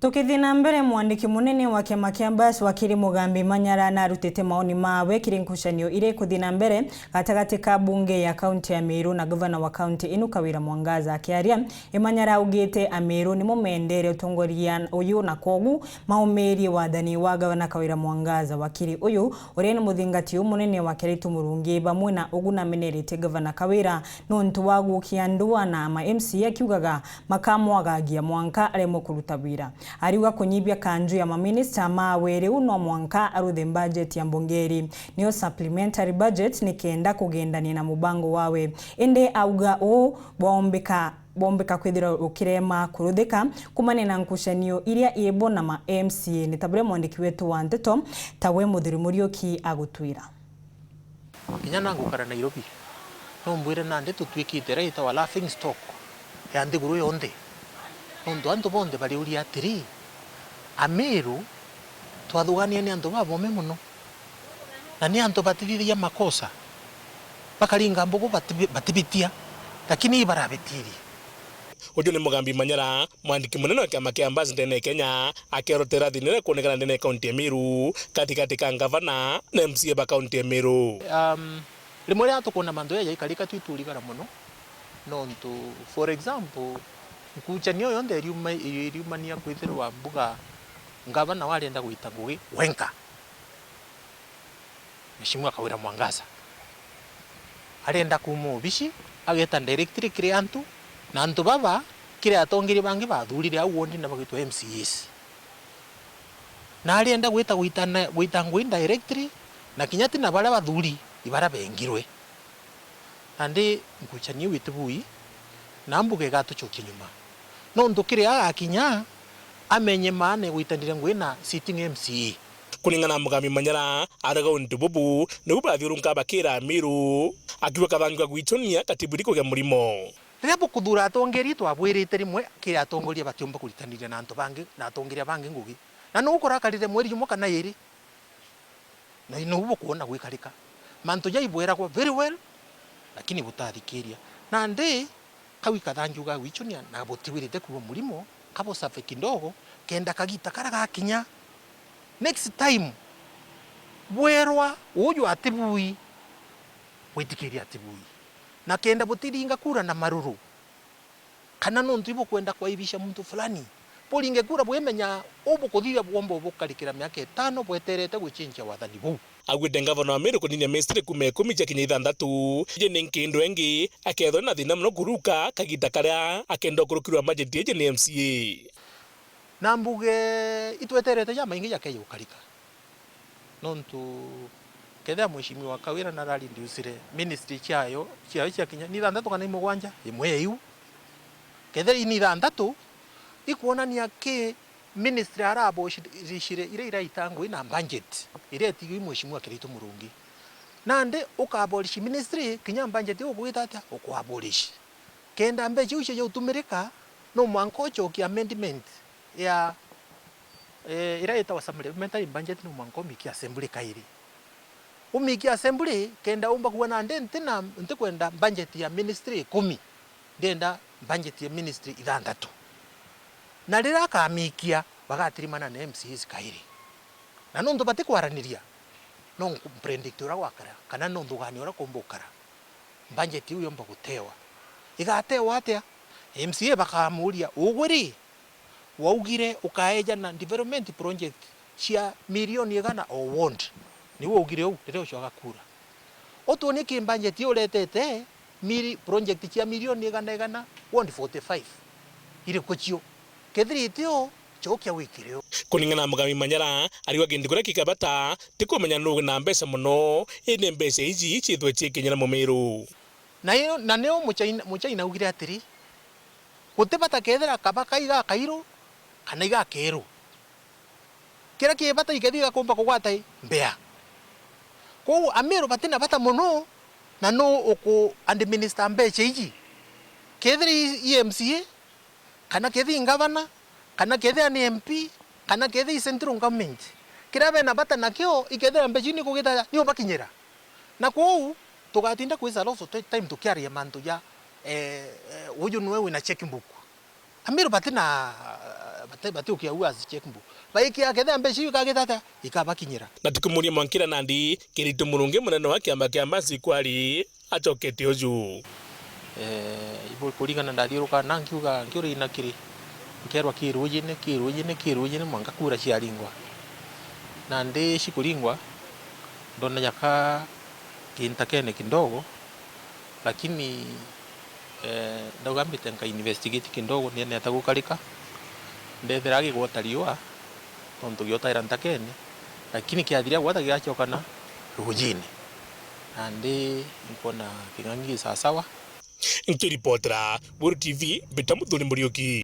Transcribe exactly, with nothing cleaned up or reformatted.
Tukithii na mbere, mwandiki munene wa kiama kia Mbas Wakiri Mugambi Manyara narutite maoni mawe kiri nkucanio iria ikuthii na mbere gatagati ka bunge ya kaunti ya Meru na gavana wa kaunti inu Kawira Mwangaza. Akiaria, Imanyara augite Ameru nimo mendere utongoria uyu, na kwogu maumirie wathani wa gavana Kawira Mwangaza. Wakiri uyu, uria ni muthingati umunene wa Kiraitu Murungi, bamwe na ugu nameneretie gavana Kawira nontu wa gukia ndua na ma M C A, akiugaga makamwagagia mwanka aremwe kuruta wira. Ariuga kunyibia kanju ya maminista mawe riu no mwanka aruthe budget ya mbunge iri, niyo supplementary budget, ni kenda kugendania na mubango wawe. Indi auga uu bwaombika, bwombika kwithirwa ukirema kuruthika kumania na nkucanio iria ibo na ma M C A, ni ta buria mwandiki wetu wa nteto tawe Muthuri Muriuki agutwira. Kinya na ngukara Nairobi, no mbwire nandi tutwikite iria itawa laughing stock ya nthiguru yonthe. Nontu antu bonthe bariuria atiri, Ameru twathugania ni antu babome mono, na ni antu batithithagia makosa, bakaringa mbugu batibi-, batibitia, lakini ibarabitirie. Uju ni Mugambi Manyara, mwandiki munene wa kiama kia Mbas ndene ya Kenya, akerotera thina iria ikwonekana ndene ya kaunti ya Meru, katikati ka ngavana na M C A ba kaunti ya Meru. Um, rimwe riria tukwona mantu jaja jaikarika, twi turigara mono, nontu, for example, nkucanio yonthe iriuma-, iriumania kwithirwa mbuga ngavana we arenda gwita ngugi wenka. Mheshimiwa Kawira Mwangaza arenda kuuma obici, ageta directly kiri antu, na antu baba kiri atongeria bangi bathurire au wondi na bagwitwa M C As. Na arenda gwita gwitana, gwita ngugi directly, na kinya ti na baria bathuri, ibaria bengirwe. Nandi nkucanio iu itibui, na mbuga igatucokia nyuma. Nontu kiri agakinya, amenye maana ya gwitanira ngugi na sitting M C A. Kuringana na Mugambi Manyara, arega untu bubu nibu bathiurunka bakira Amiru, akiuga kabangi ka gwichonia katiburi kugia murimo. Riria bukuthura atongeria, twabwirite rimwe kiri atongoria batiumba kuritaniria na antu bangi, na atongeria bangi ngugi. Na nuu kurakarire mweri jumwe kana iri. Na ino bukwona gwikarika. Mantu jai bweragwa very well, lakini butathikiria. Nandi, kau ikathanju ga gwichunia na butiwirite kuua murimo, kabusafe kidogo, kenda kagita karia gakinya. Next time, bwerwa uju atibui, bwitikiria atibui. Na kenda butiringa kura na maruru. Kana nontu ibukwenda kwaibisha muntu fulani, buringe kura bwimenya ubukuthithia bwomba ubukarikira miaka itano bweterete guchinchia wathani buu. Augite ngavana wa Meru kuninia ministry kuuma ikumi ciakinya ithanthatu, iji ni nkindu ingi akethirwa na thina mono kuruka kagita karia akenda ukurukirwa majeti iji ni M C A. Na mbuge itweterete jamaingi jakeja gukarika. Nontu kethira Mheshimiwa Kawira narareducire ministry ciayo, ciayo ciakinya ni ithanthatu kana imugwanja, imwe ya iu. Kethira i ni ithanthatu, ikwonania ki ministry araboshirishire iria iraita ngugi na budget iria itigui Mheshimiwa Kiraitu Murungi. Nandi ukabolish ministry, kinya budget iu ukugita atia? Ukwabolish. Kenda mbeca iu cia utumirika, no mwanka ucokie amendment ya, eh, iria itawa supplementary budget, no mwanka umikie assembly kairi. Umikie assembly, kenda umba kuuga nandi ntina, ntikwenda budget ya ministry ikumi, ndienda budget ya ministry ithanthatu. Na riria akamikia, bagatirimana na M C As kairi. Na nontu batikwaraniria, no nku-, predict uria gwakara, kana no nthugania uria kumba ukara. Budget iu yomba gutewa. Igatewa atia? M C A bakamuria, "Ugwe ri, waugire ukaeja na development project cia milioni igana o ward? Niwe ugire uu riria ucoka kura. Utuonie ki budget iu uretete mili-, project cia milioni igana igana, ward forty five? Iriku cio? Kethira itio, cokia wikire uu." Kuringana na Mugami Manyara, ariuga kintu kiria kikabata ti kumenya nuu wina mbeca mono, indi mbeca iji ciithwe ciikinyira Mumiru. Na ino, na nio Muchaina, Muchaina augire atiri, "Guti bata kethira kaba kai gakairu kana igakeru. Kiria ki bata ikethi igakumba kugwata i mbea." Kwou Amiru batina bata mono, na nuu uku administer mbeca iji? Kethira i, i M C A, kana kethira i ngavana, kana kethira ni M P, kana kethira i central government, kiria bena bata nakio, ikethira mbeca iu ni kugita ni ubakinyira. Na kwou, tugatinda kwisa lots of time tukiaria mantu ja, eh, eh, uju niwe wina checkbook. Amiru batina, Bati, batiukia ua as checkbook. Baikia ketha mbeca iu ikagita atia? Ikabakinyira. Na tukumuria Mwankira nandi, Kiritu Murungi munene wa kiama kia Mercy Quarry acokete uju. Eh, ibo kuringana ndathiuruka na nkiuga, nkiuria ina kiri, nkerwa ki rujine, ki rujine, ki rujine, mwanka kura ciaringwa. Nandi cikuringwa, ndona jaka kintakene kidogo, lakini, eh, ndauga mbite nka investigate kidogo, ndiene ata gukarika, ndethira gigwata riua, tontu giotaira ntakene, lakini kiathira gwata gigacokana rujine. Nandi nkona king'ang'i gi sawasawa. Nkiripotera Weru T V, mbita Muthuri Muriuki.